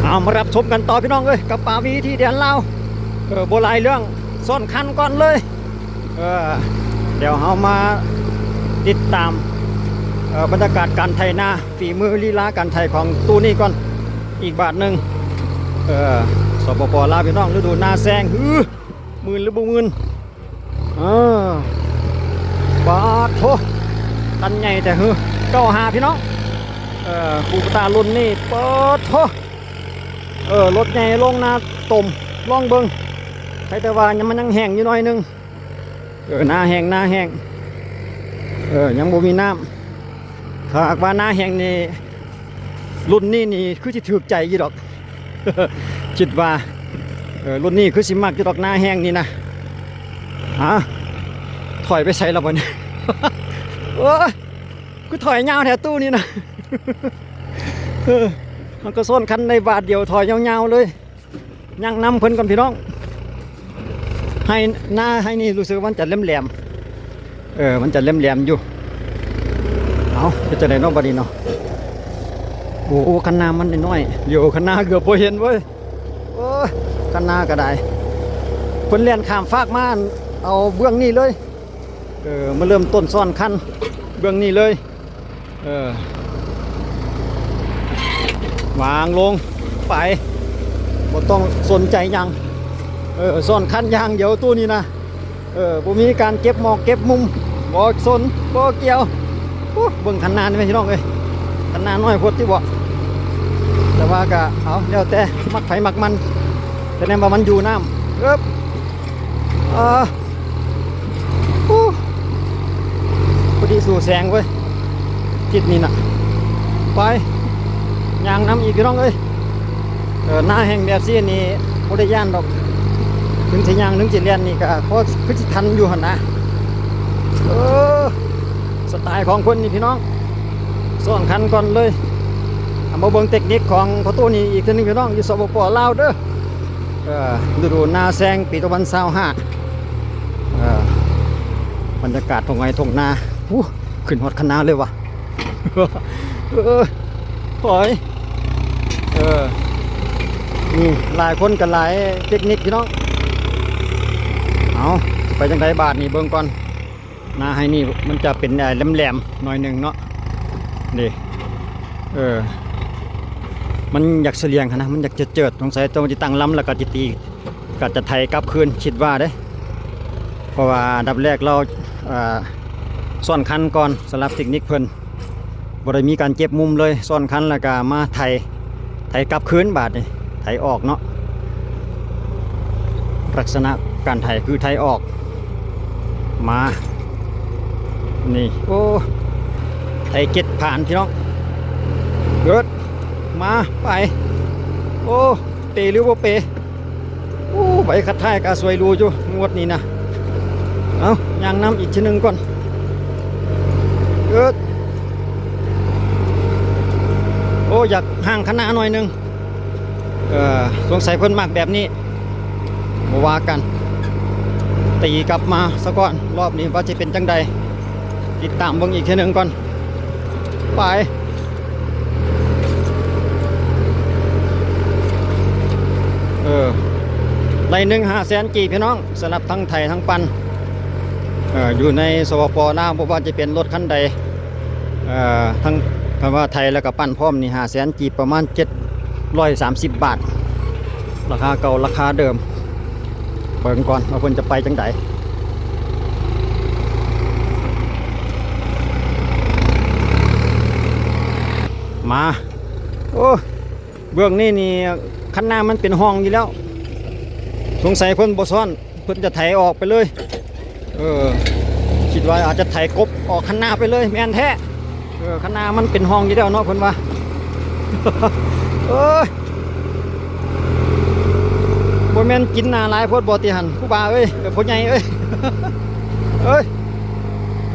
ເອົາ ມາຮັບຊົມກັນຕໍ່ພີ່ນ້ອງເອີຍ ກັບປາວີທີ່ແດນລາວ. ເອີ ບໍ່ຫຼາຍເລື່ອງ ຊ້ອນຄັນກ່ອນເລີຍ. ເອີ ດຽວເຮົາມາຕິດຕາມ ເອີ ບັນຍາກາດການໄຖນາ ຝີມືລີລາການໄຖຂອງຕູ້ນີ້ກ່ອນ ອີກບາດໜຶ່ງ. ເອີ ສປປ ລາວ ພີ່ນ້ອງ ລະດູນາແຊງ ຫື ໝື່ນຫຼືບໍ່ໝື່ນ? ເອີ ປາດໂທ້ ຄັນໃຫຍ່ແທ້ຫື ເກົ້າຫ້າ ພີ່ນ້ອງ. ເອີ ຄູກະຕາລຸ້ນນີ້ ປາດໂທ້ ເອີ ລົດໃຫຍ່ລົງນາຕົມ ລອງເບິ່ງ. ໃຜແຕ່ວ່າມັນຍັງແຫ້ງຢູ່ໜ້ອຍໜຶ່ງ. ເອີ ນາແຫ້ງ ນາແຫ້ງ ເອີ ຍັງບໍ່ມີນ້ຳ. ຖ້າຫາກວ່ານາແຫ້ງນີ້ ລຸ້ນນີ້ນີ້ຄືຊິຖືກໃຈຢູ່ດອກ ຄິດວ່າ ເອີ ລຸ້ນນີ້ຄືຊິມັກຢູ່ດອກ ນາແຫ້ງນີ້ນະ. ຮະ ຖອຍໄປໃສລະບັດນີ້? ໂອ້ຍ ຄືຖອຍຍາວແທ້ຕູ້ນີ້ນະ. ເອີ ມັນກໍຊ້ອນຄັນໄດ້ບາດດຽວ ຖອຍຍາວໆເລີຍ. ຍ່າງນຳເພິ່ນກ່ອນພີ່ນ້ອງ. ໄຮ່ນາໄຮ່ນີ້ຮູ້ສຶກວ່າມັນຈະແຫຼມໆ ເອີ ມັນຈະແຫຼມໆຢູ່. ເອົ້າ ເຮັດຈັ່ງໃດເນາະບັດນີ້ເນາະ? ໂອ້ ໂອ້ ຄັນນາມັນນ້ອຍໆ ໂຢ ຄັນນາເກືອບບໍ່ເຫັນເວີຍ. ໂອ້ຍ ຄັນນາກໍໄດ້ ເພິ່ນແລ່ນຂ້າມຟາກມາ ເອົາເບື້ອງນີ້ເລີຍ. ເອີ ມາເລີ່ມຕົ້ນຊ້ອນຄັນເບື້ອງນີ້ເລີຍ. ເອີ ວາງລົງໄປ ບໍ່ຕ້ອງສົນໃຈຫຍັງ. ເອີ ຊ້ອນຄັນຢ່າງດຽວຕູ້ນີ້ນະ. ເອີ ບໍ່ມີການເກັບໝອກເກັບມຸມ ບໍ່ສົນບໍ່ກ່ຽວ. ໂອ້ ເບິ່ງຄັນນານີ້ແມ່ພີ່ນ້ອງເອີຍ ຄັນນານ້ອຍໂພດຕິເບາະ. ແຕ່ວ່າກະເອົາ ແລ້ວແຕ່ມັກໃຜມັກມັນ ແຕ່ແນມວ່າມັນຢູ່ນ້ຳ. ເອີບ ອ່າ ໂອ້ ພໍດີສູ້ແສງເວີຍ ທິດນີ້ນະ. ໄປ ຍ່າງນຳອີກພີ່ນ້ອງເອີຍ. ເອີ ນາແຫ້ງແບບຊີ້ນີ້ບໍ່ໄດ້ຢ້ານດອກ ເຖິງຊິຍ່າງເຖິງຊິແລ່ນນີ້ກະພໍຄືຊິທັນຢູ່ຫັ້ນນະ. ເອີ ສະໄຕຂອງເພິ່ນນີ້ພີ່ນ້ອງ ຊ້ອນຄັນກ່ອນເລີຍ. ເອົາ ມາເບິ່ງເຕັກນິກຂອງພໍ່ຕູ້ນີ້ອີກເທື່ອໜຶ່ງພີ່ນ້ອງ ຢູ່ ສປປ ລາວ ເດີ. ເອີ ລະດູນາແຊງປີສອງພັນຊາວຫ້າ. ເອີ ບັນຍາກາດທົ່ງໄຮ່ທົ່ງນາ. ຫູ ຂຶ້ນຮອດຄັນນາເລີຍວ່າ. ເອີ ຖອຍ ເອີ ນີ້ຫຼາຍຄົນກໍຫຼາຍເຕັກນິກພີ່ນ້ອງ. ເອົາ ຊິໄປຈັ່ງໃດບາດນີ້ ເບິ່ງກ່ອນ. ນາໄຮ່ນີ້ມັນຈະເປັນ ເອີ ແຫຼມໆໜ້ອຍໜຶ່ງເນາະ ນີ້ ເອີ ມັນຢາກສະຫຼຽງຫັ້ນນະ ມັນຢາກເຈີດໆ ສົງໄສຕ້ອງຊິຕັ້ງລຳ ແລ້ວກໍຊິຕີ ກໍຈະໄຖກັບຄືນ ຄິດວ່າເດ້. ເພາະວ່າອັນດັບແລກລາວ ເອີ ຊ້ອນຄັນກ່ອນ ສຳລັບເຕັກນິກເພິ່ນ ບໍ່ໄດ້ມີການເກັບມຸມເລີຍ ຊ້ອນຄັນແລ້ວກໍມາໄຖ ໄຖກັບຄືນບາດນີ້ ໄຖອອກເນາະ. ລັກສະນະການໄຖຄືໄຖອອກມາ ນີ້ ໂອ້ ໄຖເຈັດຜ່ານພີ່ນ້ອງ. ເກີດມາ ໄປ ໂອ້ ເປຫຼືບໍ່ເປ? ໂອ້ ໃບຄັດທ້າຍກະສວຍຫຼູຢູ່ງວດນີ້ນະ. ເອົາ ຍ່າງນຳອີກເທື່ອໜຶ່ງກ່ອນ. ເອີ ໂອ້ ຢາກຫ່າງຄະນາໜ້ອຍໜຶ່ງ. ເອີ ສົງໄສເພິ່ນມັກແບບນີ້ ບໍ່ວ່າກັນ. ຕີກັບມາສາກ່ອນ ລອບນີ້ວ່າຊິເປັນຈັ່ງໃດ ຕິດຕາມເບິ່ງອີກເທື່ອໜຶ່ງກ່ອນ. ໄປ ເອີ ໄລ່ໜຶ່ງຫ້າແສນກີບພີ່ນ້ອງ ສຳລັບທັງໄຖທັງປັ່ນ ເອີ ຢູ່ໃນ ສປປ ລາວ ບໍ່ວ່າຈະເປັນລົດຄັນໃດ ເອີ ທັງ ຄັນວ່າໄຖແລ້ວກໍປັ່ນພ້ອມນີ້ ຫ້າແສນກີບ ປະມານເຈັດຮ້ອຍສາມສິບບາດ ລາຄາເກົ່າລາຄາເດີມ. ເບິ່ງກ່ອນວ່າເພິ່ນຈະໄປຈັ່ງໃດ. ມາ ໂອ້ ເບື້ອງນີ້ນີ້ ຄັນນາມັນເປັນຮ່ອງຢູ່ແລ້ວ ສົງໄສເພິ່ນບໍ່ຊ້ອນ ເພິ່ນຈະໄຖອອກໄປເລີຍ. ເອີ ຄິດວ່າອາດຈະໄຖກົບອອກຄັນນາໄປເລີຍ ແມ່ນແທ້. ເອີ ຄັນນາມັນເປັນຮ່ອງຢູ່ແລ້ວເນາະ ເພິ່ນວ່າ. ເອີຍ ບໍ່ແມ່ນກິນໜ້າຫຼາຍໂພດບໍ່ຕິຫັ້ນ ຄູບາເອີຍ ເອີ ພໍ່ໃຫຍ່ເອີຍ. ເອີຍ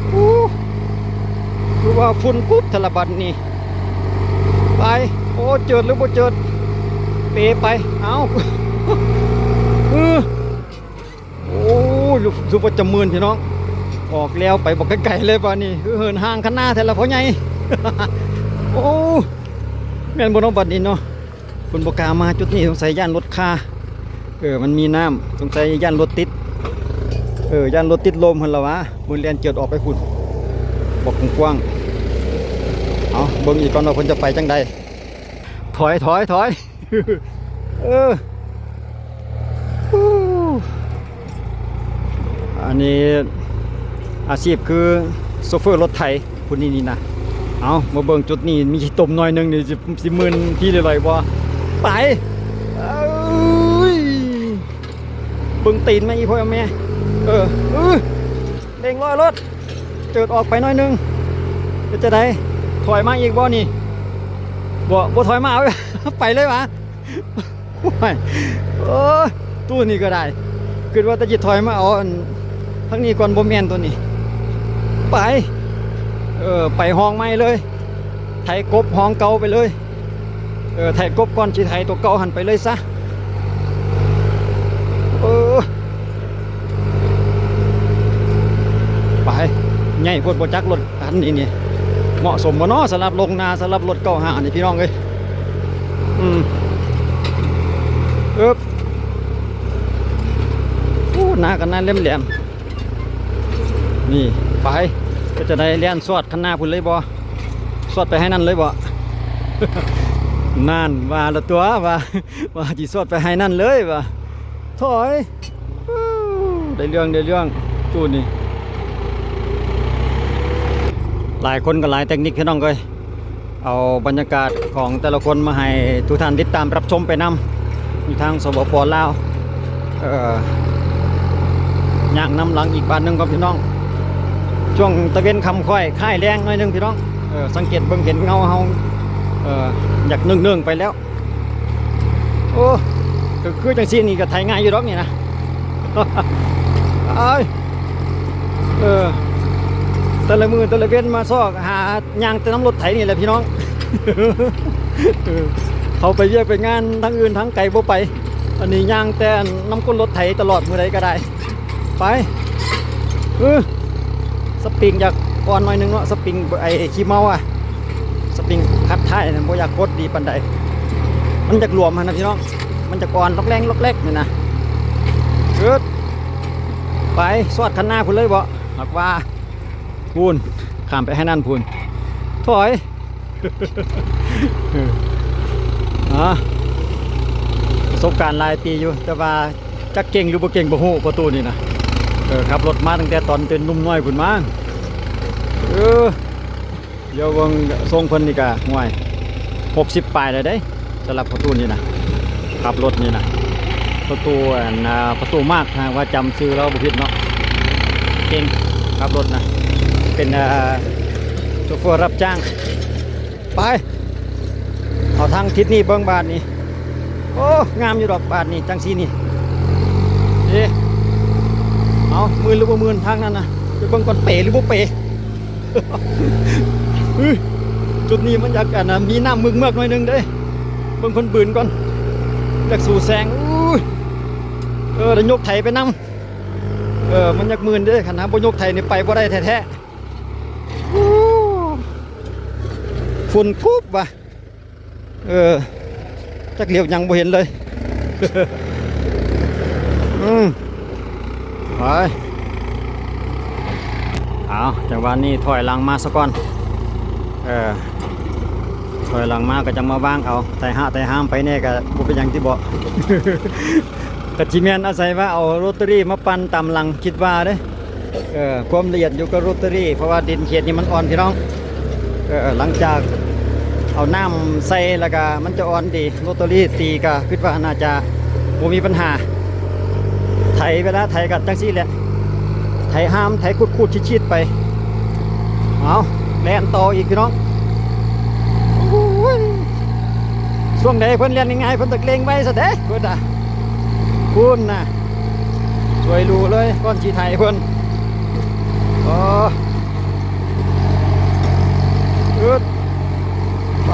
ໂອ້ ຄືວ່າຝຸ່ນກຸບແທ້ລະບັດນີ້. ໄປ ໂອ້ ເຈີດຫຼືບໍ່ເຈີດ ເປໄປ. ເອົ້າ ເອີ ໂອ້ ຮູ້ ຮູ້ວ່າຈະມື່ນພີ່ນ້ອງ ອອກແລ້ວໄປບໍ່ໄກໆເລີຍບາດນີ້. ຄືເຫີນຫ່າງຄັນນາແທ້ລະພໍ່ໃຫຍ່. ໂອ້ ແມ່ນບໍ່ເນາະບາດນີ້ເນາະ. ເພິ່ນບໍ່ກ້າມາຈຸດນີ້ ສົງໄສຢ້ານລົດຄາ. ເອີ ມັນມີນ້ຳ ສົງໄສຢ້ານລົດຕິດ. ເອີ ຢ້ານລົດຕິດລົມຫັ້ນລະຫວາ. ເພິ່ນແລ່ນເຈີດອອກໄປພຸ້ນ ບອກກວ້າງໆ. ເອົາ ເບິ່ງອີກກ່ອນວ່າເພິ່ນຈະໄປຈັ່ງໃດ. ຖອຍ ຖອຍ ຖອຍ. ເອີ ອັນນີ້ອາຊີບຄືໂຊເຟີລົດໄຖຜູ້ນີ້ນີ້ນະ. ເອົາ ມາເບິ່ງຈຸດນີ້ ມີຂີ້ຕົມໜ້ອຍໜຶ່ງນີ້ ຊິ ຊິມື່ນທີ່ລອຍໆບໍ່? ໄປ ເອີຍ ເບິ່ງຕີນມາອີກ ພໍ່ແມ່. ເອີ ເອີ ເລັ່ງລອຍລົດ ເຈີດອອກໄປໜ້ອຍໜຶ່ງ. ເປັນຈັ່ງໃດ? ຖອຍມາອີກບໍ່ນີ້? ບໍ່ ບໍ່ຖອຍມາ ເອົາ ໄປເລີຍຫວາ? ໂອ້ຍ ໂອ້ຍ ຕູ້ນີ້ກໍໄດ້ ຄິດວ່າແຕ່ຊິຖອຍມາເອົາອັນທາງນີ້ກ່ອນ. ບໍ່ແມ່ນໂຕນີ້ ໄປ ເອີ ໄປຮ່ອງໃໝ່ເລີຍ ໄຖກົບຮ່ອງເກົ່າໄປເລີຍ. ເອີ ໄຖກົບກ່ອນຊິໄຖໂຕເກົ່າຫັ້ນໄປເລີຍຊະ. ເອີ ໄປ ໃຫຍ່ໂພດບໍ່ຈັກລົດ ອັນນີ້ນີ້ ເໝາະສົມບໍ່ເນາະ ສຳລັບລົງນາ ສຳລັບລົດເກົ້າຫ້ານີ້ ພີ່ນ້ອງເອີຍ. ອືມ ເອີບ ໂອ້ ນາກັນນາແຫຼມໆ ນີ້ ໄປ ເປັນຈັ່ງໃດ ແລ່ນສອດຄັນນາພຸ້ນເລີຍບໍ່? ສອດໄປໃຫ້ນັ້ນເລີຍບໍ່? ນັ້ນ ວ່າລະຕົວະ ວ່າ ວ່າຊິສອດໄປໃຫ້ນັ້ນເລີຍວ່າ ຖອຍ. ໄດ້ເລື່ອງ ໄດ້ເລື່ອງ ຕູ້ນີ້ ຫຼາຍຄົນກໍຫຼາຍເຕັກນິກ ພີ່ນ້ອງເອີຍ. ເອົາບັນຍາກາດຂອງແຕ່ລະຄົນມາໃຫ້ທຸກທ່ານຕິດຕາມຮັບຊົມໄປນຳ ຢູ່ທາງ ສປປ ລາວ. ເອີ ຍ່າງນຳຫຼັງອີກບາດໜຶ່ງກ່ອນ ພີ່ນ້ອງ. ຊ່ວງຕາເວັນຄ່ຳຄ້ອຍຄ້າຍແລງໜ້ອຍໜຶ່ງ ພີ່ນ້ອງ. ເອີ ສັງເກດເບິ່ງເຫັນເງົາເຮົາ ເອີ ຢາກເໜິ່ງໆໄປແລ້ວ. ໂອ້ ຄື ຄືຈັ່ງຊີ້ນີ້ກໍໄຖງ່າຍຢູ່ດອກນີ້ນະ. ອ້າຍ ເອີ ແຕ່ລະມື້ແຕ່ລະເວັນມາຊອກຫາຍ່າງແຕ່ນຳລົດໄຖນີ້ແຫຼະ ພີ່ນ້ອງ. ເອີ ເຂົາໄປວຽກໄປງານທາງອື່ນທາງໄກບໍ່ໄປ ອັນນີ້ຍ່າງແຕ່ນຳກົ້ນລົດໄຖຕະຫຼອດ ມື້ໃດກໍໄດ້. ໄປ ເອີ ສະປຣິງຢາກອ່ອນໜ້ອຍໜຶ່ງເນາະ ສະປຣິງໄອ້ຂີ້ເມົາອະ ສະປຣິງຂັດທ້າຍນັ້ນບໍ່ຢາກກົດດີປານໃດ ມັນຢາກຫຼວມຫັ້ນນະ ພີ່ນ້ອງ ມັນຢາກອ່ອນລັອກແລ້ງລັອກແລ້ກນີ້ນະ. ເອີ ໄປສອດຄັນນາພຸ້ນເລີຍບໍ່? ຫາກວ່າພຸ້ນ ຂ້າມໄປໃຫ້ນັ້ນພຸ້ນ ຖອຍ. ອາ ປະສົບການຫຼາຍປີຢູ່ ແຕ່ວ່າຈັກເກັ່ງຫຼືບໍ່ເກັ່ງບໍ່ຮູ້ ພໍ່ຕູ້ນີ້ນະ. ເອີ ຂັບລົດມາຕັ້ງແຕ່ຕອນເປັນໜຸ່ມນ້ອຍພຸ້ນມາ. ເອີ ດຽວເບິ່ງຊົງເພິ່ນນີ້ກະ ຫ້ວຍ ຫົກສິບປາຍແລ້ວເດ້ ສຳລັບພໍ່ຕູ້ນີ້ນະ. ຂັບລົດນີ້ນະ ພໍ່ຕູ້ ອັນ ອ່າ ພໍ່ຕູ້ມາກ ຫາກວ່າຈຳຊື່ລາວບໍ່ຜິດເນາະ ເກັ່ງ ຂັບລົດນະ ເປັນ ອ່າ ໂຊເຟີຮັບຈ້າງ. ໄປ ເອົາທາງທິດນີ້ເບິ່ງບາດນີ້. ໂອ້ ງາມຢູ່ດອກບາດນີ້ ຈັ່ງຊີ້ນີ້. ເອ ເອົາ ມື່ນຫຼືບໍ່ມື່ນທາງນັ້ນນະ ໄປເບິ່ງກ່ອນ ເປຫຼືບໍ່ເປ. ຈຸດນີ້ມັນຢາກ ອັນນະ ມີນ້ຳເມືອກໆໜ້ອຍໜຶ່ງເດ້ ເບິ່ງເພິ່ນບືນກ່ອນ ຢາກສູ້ແຊງ. ອູ້ຍ ເອີ ໄດ້ຍົກໄຖໄປນຳ. ເອີ ມັນຢາກມື່ນເດ້ ຄັນຫາບໍ່ຍົກໄຖນີ້ໄປບໍ່ໄດ້ແທ້ໆ. ອູ້ ຝຸ່ນກຸບວ່າ ເອີ ຈັກຫຼຽວຫຍັງບໍ່ເຫັນເລີຍ. ອືມ ໄປ ເອົາ ຈັງຫວະນີ້ຖອຍຫຼັງມາສາກ່ອນ. ເອີ ຖອຍຫຼັງມາກໍຈັ່ງມາວາງເອົາ ໄຕຫະໄຕຫາມໄປແດ່ກໍບໍ່ເປັນຫຍັງຕິເບາະ. ກໍຊິແມ່ນອາໄສວ່າເອົາໂຣເຕີຣີມາປັ່ນຕາມຫຼັງ ຄິດວ່າເດ້. ເອີ ຄວາມລະອຽດຢູ່ກັບໂຣເຕີຣີ ເພາະວ່າດິນເຂດນີ້ມັນອ່ອນ ພີ່ນ້ອງ. ເອີ ຫຼັງຈາກເອົານ້ຳໃສ່ແລ້ວກະມັນຈະອ່ອນດີ ໂຣເຕີຣີຕີກະຄິດວ່າໜ້າຈະບໍ່ມີບັນຫາ. ໄຖ ເວລາໄຖກະຈັ່ງຊີ້ແຫຼະ ໄຖຫາມ ໄຖຂູດໆ ຂູດໆໄປ. ເອົາ ແລ່ນຕໍ່ອີກ ພີ່ນ້ອງ. ໂອ້ຍ ຊ່ວງໃດເພິ່ນແລ່ນງ່າຍໆ ເພິ່ນຕະເກລງໄວຊະເດ້ ເພິ່ນນະ ພຸ້ນນະ ຊ່ວຍຫຼູເລີຍ ກ່ອນຊິໄຖເພິ່ນ. ອໍ ອຶດ ໄປ.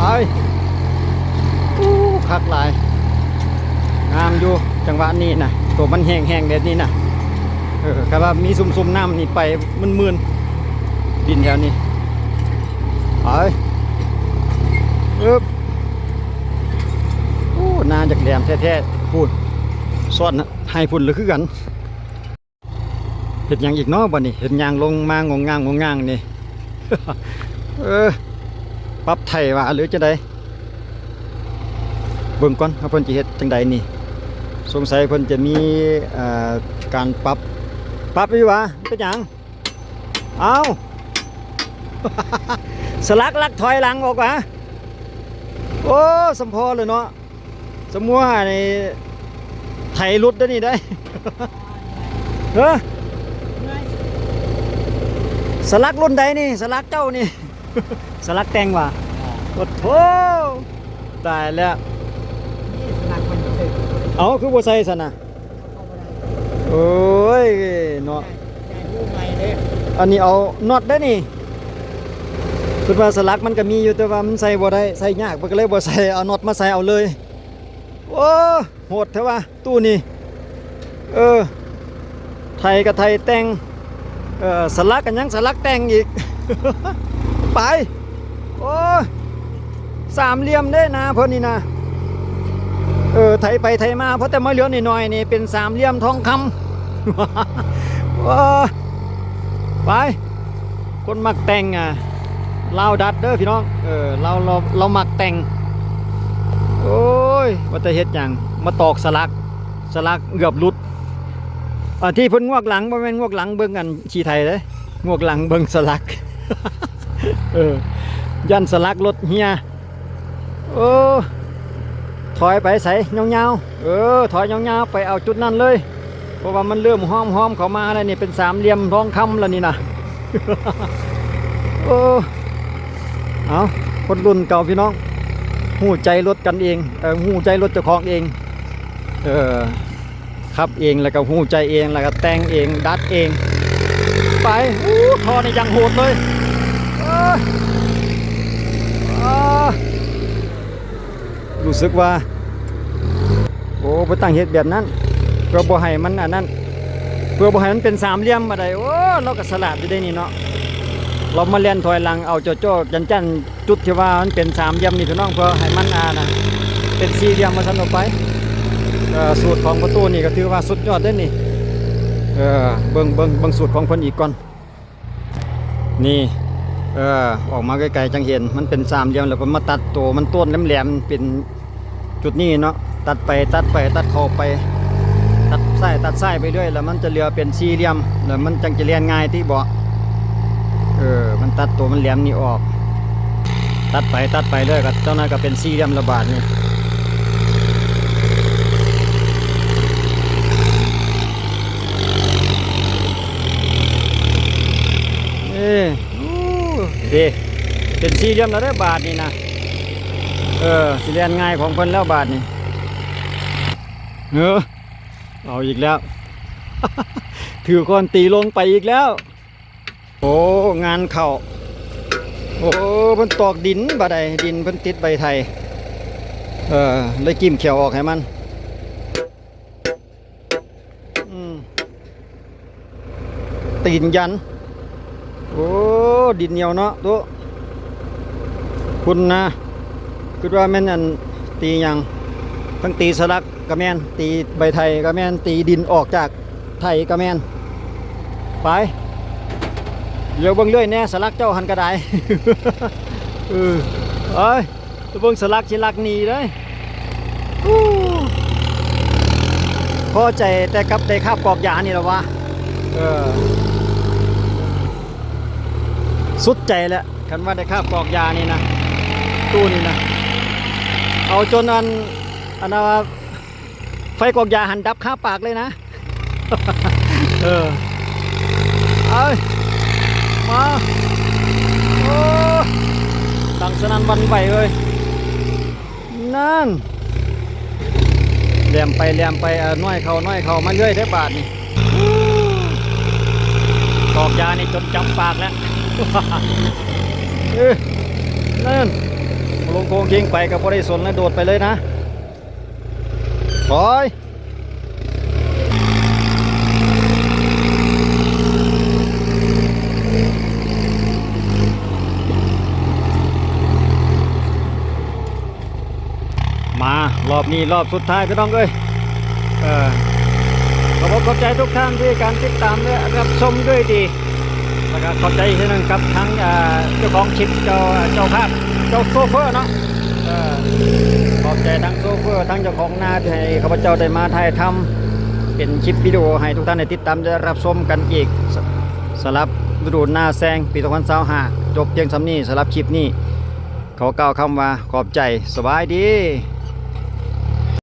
ໂອ້ ຄັກຫຼາຍ ງາມຢູ່ ຈັງຫວະນີ້ນະ ໂຕມັນແຫ້ງໆແບບນີ້ນະ. ເອີ ຄັນວ່າມີຊຸ່ມໆນ້ຳນີ້ໄປມື່ນໆ ດິນແຖວນີ້. ໄປ ອຶບ ໂອ້ ຫຼມແທ້ໆ ພຸ້ນ ຊ້ອນໃຫ້ພຸ້ນລະຄືກັນ. ເຮັດຫຍັງອີກເນາະບັດນີ້? ເຫັນຍ່າງລົງມາງົງງາງງົງງາງນີ້ ເອີ ປັບໄຖຫວາ ຫຼືຈັ່ງໃດ? ເບິ່ງກ່ອນວ່າເພິ່ນຈະເຮັດຈັ່ງໃດນີ້. ສົງໄສເພິ່ນຈະມີ ເອີ ການປັບ ປັບຢູ່ຫວາ? ເປັນຫຍັງ? ເອົ້າ ສະຫຼັກລັກຖອຍຫຼັງອອກຫວາ? ໂອ້ ສຳພໍເລີຍເນາະ. ສະມົວນີ້ໄຖຫຼຸດເດ້ນີ້ເດ້. ເອີ ສະຫຼັກລຸ້ນໃດນີ້? ສະຫຼັກເຈົ້ານີ້ ສະຫຼັກແຕ່ງຫວາ? ໂອ້ໂທ ຕາຍແລ້ວ. ເອົ້າ ຄືບໍ່ໃສ່ຊັ້ນນະ? ໂອ້ຍເນາະ ອັນນີ້ເອົານັອດເດ້ນີ້. ເພິ່ນວ່າສະຫຼັກມັນກະມີຢູ່ ແຕ່ວ່າມັນໃສ່ບໍ່ໄດ້ ໃສ່ຍາກ ເພິ່ນກະເລີຍບໍ່ໃສ່ ເອົານັອດມາໃສ່ເອົາເລີຍ. ໂອ້ ໂຫດແທ້ຫວາຕູ້ນີ້. ເອີ ໄຖກະໄຖແຕ່ງ ເອີ ສະຫຼັກກະຍັງສະຫຼັກແຕ່ງອີກ. ໄປ ໂອ້ຍ ສາມຫຼ່ຽມເດ້ນາເພິ່ນນີ້ນະ. ເອີ ໄຖໄປໄຖມາ ພໍແຕ່ມາເຫຼືອໜ້ອຍໆນີ້ເປັນສາມຫຼ່ຽມທອງຄຳ. ໂອ້ຍ ໄປ ຄົນມັກແຕ່ງ ອາ ລາວດັດເດີພີ່ນ້ອງ. ເອີ ລາວ ລາວ ລາວມັກແຕ່ງ. ໂອ້ຍ ວ່າແຕ່ເຮັດຫຍັງ ມາຕອກສະຫຼັກ ສະຫຼັກເກືອບຫຼຸດ. ອາ ທີ່ເພິ່ນງວກຫຼັງ ບໍ່ແມ່ນງວກຫຼັງເບິ່ງອັນຂີ້ໄຖເດ້ ງວກຫຼັງເບິ່ງສະຫຼັກ. ເອີ ຢ້ານສະຫຼັກລົດເຮຍ. ໂອ້ ຖອຍໄປໃສຍາວໆ ເອີ ຖອຍຍາວໆ ໄປເອົາຈຸດນັ້ນເລີຍ ເພາະວ່າມັນເລີ່ມຫ້ອມໆເຂົ້າມາແລ້ວນີ້ ເປັນສາມຫຼ່ຽມທອງຄຳແລ້ວນີ້ນະ. ໂອ້ ເອົາ ຄົນລຸ້ນເກົ່າພີ່ນ້ອງ ຮູ້ໃຈລົດກັນເອງ ເອີ ຮູ້ໃຈລົດເຈົ້າຂອງເອງ ເອີ. ຂັບເອງ ແລ້ວກະຮູ້ໃຈເອງ ແລ້ວກະແຕ່ງເອງ ດັດເອງ ໄປ. ອູ້ ທໍ່ນີ້ຢ່າງໂຫດເລີຍ ເອີ ເອີ ຮູ້ສຶກວ່າ ໂອ້ ເພິ່ນຕັ້ງເຮັດແບບນັ້ນ ເພື່ອບໍ່ໃຫ້ມັນອັນນັ້ນ ເພື່ອບໍ່ໃຫ້ມັນເປັນສາມຫຼ່ຽມມາໄດ້. ໂອ້ ລາວກະສະຫຼາດຢູ່ເດ້ນີ້ເນາະ ລາວມາແລ່ນຖອຍຫຼັງເອົາຈໍ້ໆຈັນໆ ຈຸດທີ່ວ່າມັນເປັນສາມຫຼ່ຽມນີ້ພີ່ນ້ອງ ເພື່ອໃຫ້ມັນ ອ່າ ນະ ເປັນສີ່ຫຼ່ຽມວ່າຊັ້ນອອກໄປ. ເອີ ສູດຂອງພໍ່ຕູ້ນີ້ກະຖືວ່າສຸດຍອດເດ້ນີ້. ເອີ ເບິ່ງ ເບິ່ງ ເບິ່ງສູດຂອງເພິ່ນອີກກ່ອນ ນີ້ ເອີ ອອກມາໄກໆ ຈັ່ງເຫັນ ມັນເປັນສາມຫຼ່ຽມ ແລ້ວເພິ່ນມາຕັດໂຕມັນ ໂຕນແຫຼມໆ ເປັນ ຈຸດນີ້ເນາະ ຕັດໄປຕັດໄປຕັດເຂົ້າໄປ ຕັດຊ້າຍຕັດຊ້າຍໄປເລື້ອຍ ແລ້ວມັນຈະເຫຼືອເປັນສີ່ຫຼ່ຽມ ແລ້ວມັນຈັ່ງຈະແລ່ນງ່າຍຕິບໍ? ເອີ ມັນຕັດໂຕມັນແຫຼມນີ້ອອກ ຕັດໄປຕັດໄປເລື້ອຍ ກະຈັກໜ້ອຍກະເປັນສີ່ຫຼ່ຽມລະບາດນີ້. ເອີ ໂອ້ ເດ້ ເປັນສີ່ຫຼ່ຽມແລ້ວເດີ້ບາດນີ້ນະ. ເອີ ຊິແລ່ນງ່າຍຂອງເພິ່ນແລ້ວບາດນີ້. ເອີ ເອົາອີກແລ້ວ ຖືຄ້ອນຕີລົງໄປອີກແລ້ວ. ໂອ້ ງານເຂົ້າ. ໂອ້ ເພິ່ນຕອກດິນບາດໃດ ດິນເພິ່ນຕິດໃບໄຖ ເອີ ເລີຍກິ້ມແຂ້ວອອກໃຫ້ມັນ. ອືມ ຕີນຢັນ. ໂອ້ ດິນໜຽວເນາະໂຕະ ພຸ້ນນະ ຄິດວ່າແມ່ນອັນ ຕີຫຍັງ ທັງຕີສະຫຼັກກະແມ່ນ ຕີໃບໄຖກະແມ່ນ ຕີດິນອອກຈາກໄຖກະແມ່ນ. ໄປ ຫຼຽວເບິ່ງເລື້ອຍແນ່ ສະຫຼັກເຈົ້າຫັ້ນກະໄດ້. ເອີ ໄປ ໄປເບິ່ງສະຫຼັກຊິລັກໜີເດ້. ພໍໃຈແຕ່ກັບໄດ້ຄາບກອກຢານີ້ລະຫວາ. ເອີ ສຸດໃຈແລ້ວ ຄັນວ່າໄດ້ຄາບກອກຢານີ້ນະ ຕູ້ນີ້ນະ ເອົາຈົນອັນ ອັນນະ ໄຟກອກຢາຫັ້ນດັບຄາປາກເລີຍນະ. ເອີ ເອົາ ມາ ໂອ້ ດັງສະໜັ່ນຫວັ່ນໄຫວເລີຍ ນັ້ນ ແຫຼມໄປແຫຼມໄປ ເອົາ ນ້ອຍເຂົ້າ ນ້ອຍເຂົ້າ ມາເລື້ອຍເດ້ບາດນີ້. ຕອກຢານີ້ຈົນຈຳປາກແລ້ວ. ເອີ ນັ້ນ ລົງໂຄ້ງເຄງໄປກະບໍ່ໄດ້ສົນລະ ໂດດໄປເລີຍນະ. ຖອຍ ມ ອ່າ ລອບນີ້ລອບສຸດທ້າຍພີ່ນ້ອງເອີຍ. ເອີ ຂອບອົກຂອບໃຈທຸກທ່ານທີ່ການຕິດຕາມ ແລະ ຮັບຊົມດ້ວຍດີ ແລ້ວກໍຂອບໃຈອີກເທື່ອໜຶ່ງກັບທາງ ເອີ ເຈົ້າຂອງຄລິບ ເຈົ້າ ເຈົ້າພາບ ເຈົ້າໂຊເຟີເນາະ. ເອີ ຂອບໃຈທັງໂຊເຟີ ທັງເຈົ້າຂອງນາທີ່ໃຫ້ຂ້າພະເຈົ້າໄດ້ມາຖ່າຍທຳເປັນຄລິບວິດີໂອໃຫ້ທຸກທ່ານໄດ້ຕິດຕາມ ແລະ ຮັບຊົມກັນອີກ ສ- ສຳລັບລະດູນາແຊງປີສອງພັນຊາວຫ້າ ຈົບພຽງສ່ຳນີ້. ສຳລັບຄລິບນີ້ ຂໍກ່າວຄຳວ່າຂອບໃຈ. ສະບາຍດີ.